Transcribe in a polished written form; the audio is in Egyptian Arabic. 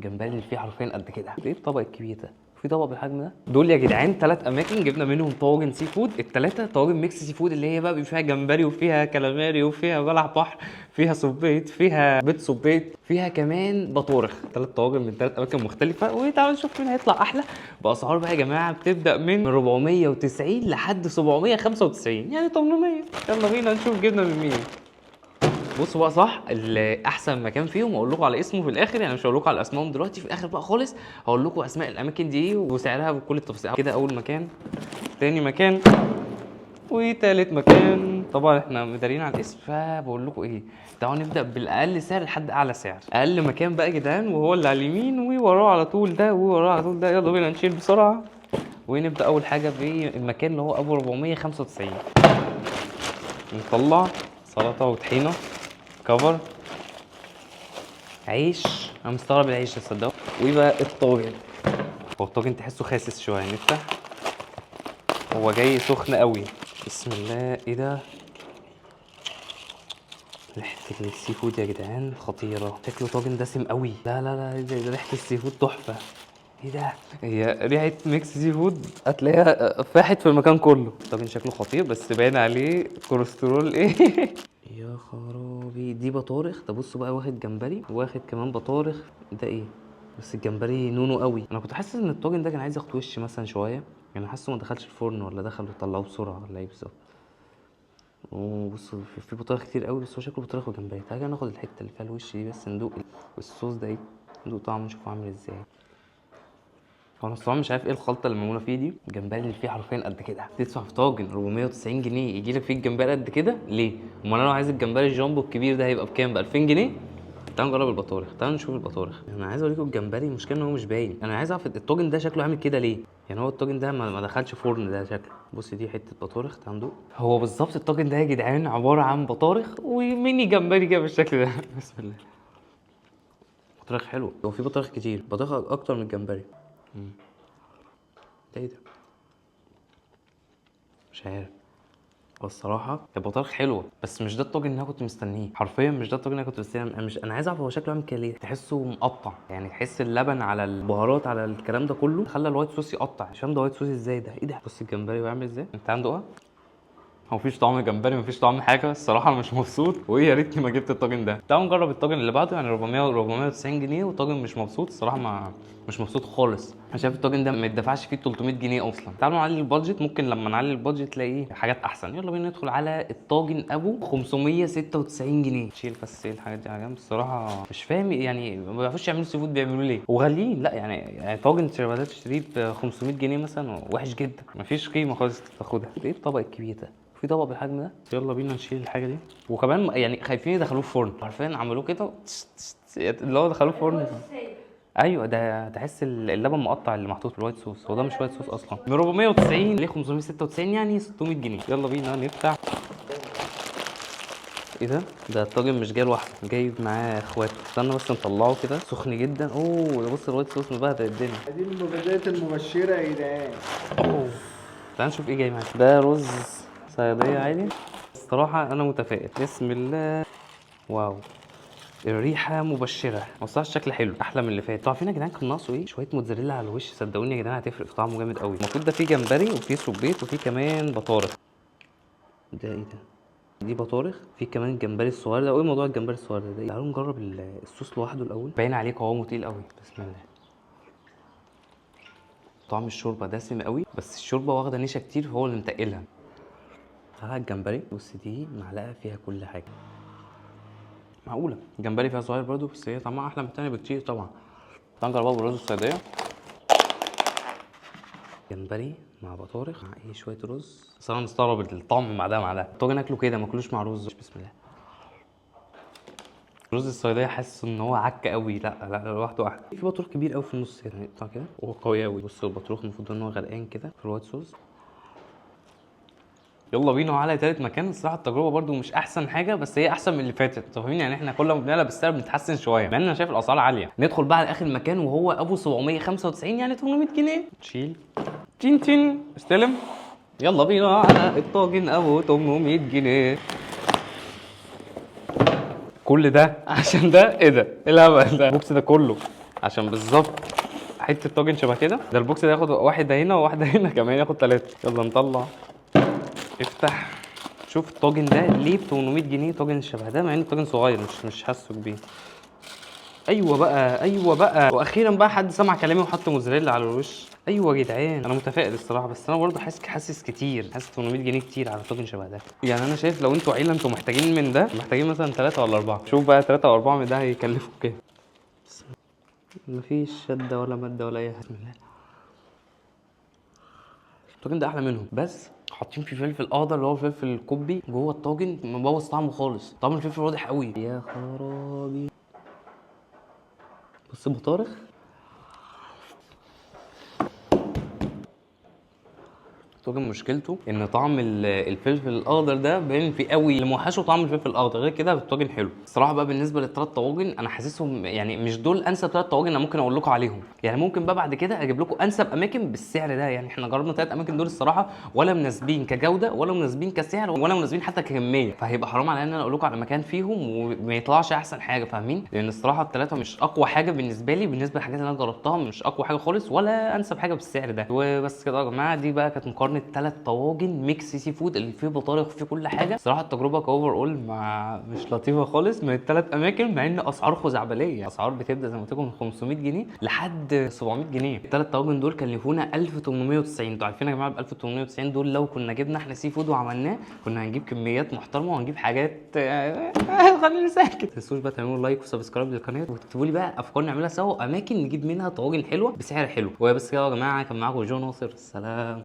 الجمبري اللي فيه حرفيا قد كده. ايه الطبق الكبير ده؟ في طبق بالحجم ده؟ دول يا جدعان ثلاث اماكن جبنا منهم طواجن seafood، الثلاثة طواجن mix seafood اللي هي بقى بيبقى فيها جمبري وفيها كالاماري وفيها بلح بحر، فيها صبيط، فيها بيت صبيط، فيها كمان بطارخ. ثلاث طواجن من ثلاث اماكن مختلفة، وتعالوا نشوف مين هيطلع احلى. باسعار بقى يا جماعة بتبدا من 490 لحد 795، يعني 800. يلا بينا نشوف جبنا من مين. بصوا بقى، صح احسن مكان فيهم اقول لكم على اسمه في الاخر، يعني مش هقول لكم على اسمائهم دلوقتي، في الاخر بقى خالص هقول لكم اسماء الاماكن دي ايه وسعرها بكل التفاصيل كده. اول مكان، تاني مكان، وتالت مكان. طبعا احنا مدارين على الاسم، فبقول لكم ايه، تعالوا نبدا بالاقل سعر لحد اعلى سعر. اقل مكان بقى يا جدعان وهو اللي على اليمين، ووراه على طول ده، ووراه على طول ده. يلا بينا نشيل بسرعة ونبدا اول حاجة بالمكان اللي هو ابو 495. نطلع سلطة وطحينه، cover، عيش. انا مستغرب العيش ده تصدقوا. ويبقى الطاجن، هو الطاجن تحسه خاسس شويه. نفتح، هو جاي سخن قوي. بسم الله. ايه ده؟ ريحة ال seafood يا جدعان خطيرة. شكله طاجن دسم قوي. لا لا لا، ده ريحة ال seafood تحفة. ايه ده؟ هي ريحة mix seafood هتلاقيها فاحت في المكان كله. الطاجن شكله خطير بس باين عليه كوليسترول. ايه يا خرابي، دي بطارخ. ده بصوا بقى، واخد جمبري واخد كمان بطارخ. ده ايه؟ بس الجمبري نونو قوي. انا كنت حاسس ان الطاجن ده كان عايز ياخد وش مثلا شويه، يعني حاسه ما دخلش الفرن ولا دخل وطلعوه بسرعة ولا ايه بالظبط. وبصوا في بطارخ كتير قوي، بس هو شكله بطارخ وجمبري. تعالى كده ناخد الحتة اللي فيها الوش دي بس، ندوق الصوص ده ايه، ندوق طعمه نشوفه عامل ازاي. هو انا الصراحة مش عارف ايه الخلطة اللي معمولة فيه دي. الجمبري اللي فيه حرفيا قد كده. تدفع في طاجن 490 جنيه يجي لك فيه الجمبري قد كده ليه؟ امال انا لو عايز الجمبري الجامبو الكبير ده هيبقى بكام؟ ب 2000 جنيه. تعالوا نجرب البطارخ، تعالوا نشوف البطارخ. انا عايز اوريكم الجمبري، المشكلة ان هو مش باين. انا عايز اعرف الطاجن ده شكله عامل كده ليه؟ يعني هو الطاجن ده ما دخلش فرن ده شكله. بص دي حتة بطارخ، تعالوا ندوق. هو بالظبط الطاجن ده يا جدعان عبارة عن بطارخ وميني جمبري كده بالشكل ده. بسم الله. بطارخ حلو، هو في بطارخ كتير، بطارخ اكتر من الجمبري. ده ايه ده؟ مش عارف. هو الصراحة البطارخ حلوة، بس مش ده الطاجن اللي انا كنت مستنيه، حرفيا مش ده الطاجن اللي انا كنت مستنيه. انا مش انا عايز اعرف هو شكله عامل كده ليه؟ تحسه مقطع، يعني تحس اللبن على البهارات على الكلام ده كله خلى ال white sauce يقطع. مش فاهم ده white sauce ازاي ده؟ ايه ده؟ بص الجمبري وعامل ازاي؟ انت عنده ايه؟ هو مفيش طعم جمبري، مفيش طعم حاجه. الصراحة انا مش مبسوط، وايه يا ريتني ما جبت الطاجن ده. تعالوا نجرب الطاجن اللي بعده. يعني 400 490 جنيه وطاجن مش مبسوط الصراحه، ما مش مبسوط خالص. انا شايف الطاجن ده ما يدفعش فيه 300 جنيه اصلا. تعالوا نعلي ال budget، ممكن لما نعلي ال budget تلاقي حاجات احسن. يلا بينا ندخل على الطاجن ابو 596 جنيه. شيل بس ايه الحاجات دي على جنب. الصراحة مش فاهم، يعني ما بيعرفوش يعملوا seafood، بيعملوا ليه وغاليين؟ لا يعني طاجن شربات تشتريه ب 500 جنيه مثلا وحش جدا، مفيش قيمة خالص تاخدها. ايه الطبق الكبير ده؟ في طبق بالحجم ده؟ يلا بينا نشيل الحاجة دي. وكمان يعني خايفين يدخلوه الفرن، عارفين عملوه كده اللي هو دخلوه الفرن. ايوه ده تحس اللبن مقطع اللي محطوط في ال white sauce، هو ده مش white sauce اصلا. من 490 ل 596 يعني 600 جنيه. يلا بينا نفتح. ايه ده؟ ده الطاجن مش جاي لوحده، جايب معاه اخواته. استنى بس نطلعه كده، سخن جدا. اوه ده بص ال white sauce مبهدل الدنيا. دي المبادئات المبشرة يا جدعان. اوه تعال نشوف ايه جاي معاك. ده رز صياديه عادي. الصراحة انا متفائل. بسم الله. wow الريحة مبشره. بصراحة الشكل حلو، احلى من اللي فات. انتوا عارفين يا جدعان كان ناقصه ايه؟ شوية موتزاريلا على الوش. صدقوني يا جدعان هتفرق في طعمه جامد قوي. المفروض ده فيه جمبري وفيه سبيط وفيه كمان بطارخ. ده ايه ده؟ دي بطارخ، في كمان الجمبري الصغير ده. وايه موضوع الجمبري الصغير ده؟ ده تعالوا نجرب الصوص لوحده الاول. باين عليه قوامه تقيل قوي. بسم الله. طعم الشوربة دسم قوي، بس الشوربة واخده نشا كتير فهو اللي متقلها. تعالى الجمبري، بص دي معلقه فيها كل حاجه. معقولة الجمبري فيها صغير برضو، بس هي طعمها احلى من التاني بكتير طبعا. تعال نجربها بالرز الصياديه. جمبري مع بطارخ مع ايه؟ شوية رز. بس انا مستغرب الطعم مع ده مع ده. الطاجن اكله كده، ما اكلوش مع رز. بسم الله. رز الصياديه حاسس ان هو عك قوي. لا لا لوحده احلى. في بطروخ كبير قوي في النص كده، نقطع كده، وهو قوي قوي. بص البطروخ المفروض ان هو غرقان كده في ال white sauce. يلا بينا على تالت مكان. الصراحة التجربة برضو مش احسن حاجه، بس هي احسن من اللي فاتت. انتوا فاهمين؟ يعني احنا كل ما بنعلى بالسعر بنتحسن شويه، مع ان انا شايف الاسعار عاليه. ندخل بقى على اخر مكان وهو ابو 795 يعني 800 جنيه. شيل تين تين استلم. يلا بينا على الطاجن ابو 800 جنيه. كل ده عشان ده؟ ايه ده؟ ايه الهبل ده؟ ال box ده كله عشان بالظبط حتة طاجن شبه كده. ده ال box ده ياخد واحدة هنا وواحدة هنا كمان، ياخد 3. يلا نطلع، افتح، شوف الطاجن ده ليه ب 800 جنيه طاجن شبه ده، مع ان الطاجن صغير مش حاسه كبير. ايوه بقى، ايوه بقى، واخيرا بقى حد سمع كلامي وحط موزاريلا على الوش. ايوه يا جدعان، انا متفائل الصراحة، بس انا برضه حاسس كتير، حاسس 800 جنيه كتير على طاجن شبه ده. يعني انا شايف لو انتوا عيله انتوا محتاجين من ده، محتاجين مثلا 3 ولا 4. شوف بقى 3 او 4 من ده هيكلفوا كام. مفيش شده ولا مادة ولا اي حاجة. بسم الله. الطاجن ده احلى منهم، بس حاطين فيه فلفل اخضر اللي هو فلفل الكوبي جوه الطاجن، مبوظ طعمه خالص، طعم الفلفل واضح قوي. يا خرابي. بص بطارخ. الطاجن مشكلته ان طعم الفلفل الاخضر ده باين فيه قوي، اللي موحشه طعم الفلفل الاخضر، غير كده الطاجن حلو الصراحة. بقى بالنسبة للثلاث طواجن انا حاسسهم يعني مش دول انسب 3 طواجن انا ممكن اقول لكم عليهم، يعني ممكن بقى بعد كده اجيب لكم انسب اماكن بالسعر ده. يعني احنا جربنا 3 اماكن دول الصراحة، ولا مناسبين كجوده ولا مناسبين كسعر ولا مناسبين حتى ككميه، فهيبقى حرام عليا ان انا اقول لكم على مكان فيهم وما يطلعش احسن حاجة، فاهمين؟ لان الصراحة الثلاثة مش اقوى حاجة بالنسبة لي، بالنسبة للحاجات اللي انا جربتها مش اقوى حاجة خالص ولا انسب حاجة بالسعر ده. وبس كده يا جماعة، دي بقى كانت مقارنة 3 طواجن mix seafood اللي فيه بطارخ وفيه كل حاجة. صراحة التجربة ك overall مش لطيفة خالص من الثلاث اماكن، مع ان اسعار خزعبليه، اسعار بتبدا زي ما قلت لكم من 500 جنيه لحد 700 جنيه. الثلاث طواجن دول كلفونا 1890. انتوا عارفين يا جماعة ب 1890 دول لو كنا جبنا احنا seafood وعملناه كنا هنجيب كميات محترمه وهنجيب حاجات. خليني ساكت. ما تنسوش بقى تعملوا like و subscribe للقناة، وتكتبوا لي بقى افكار نعملها سوا واماكن نجيب منها طواجن حلوة بسعر حلو. وبس كده يا جماعة، كان معاكم جو ناصر، سلام.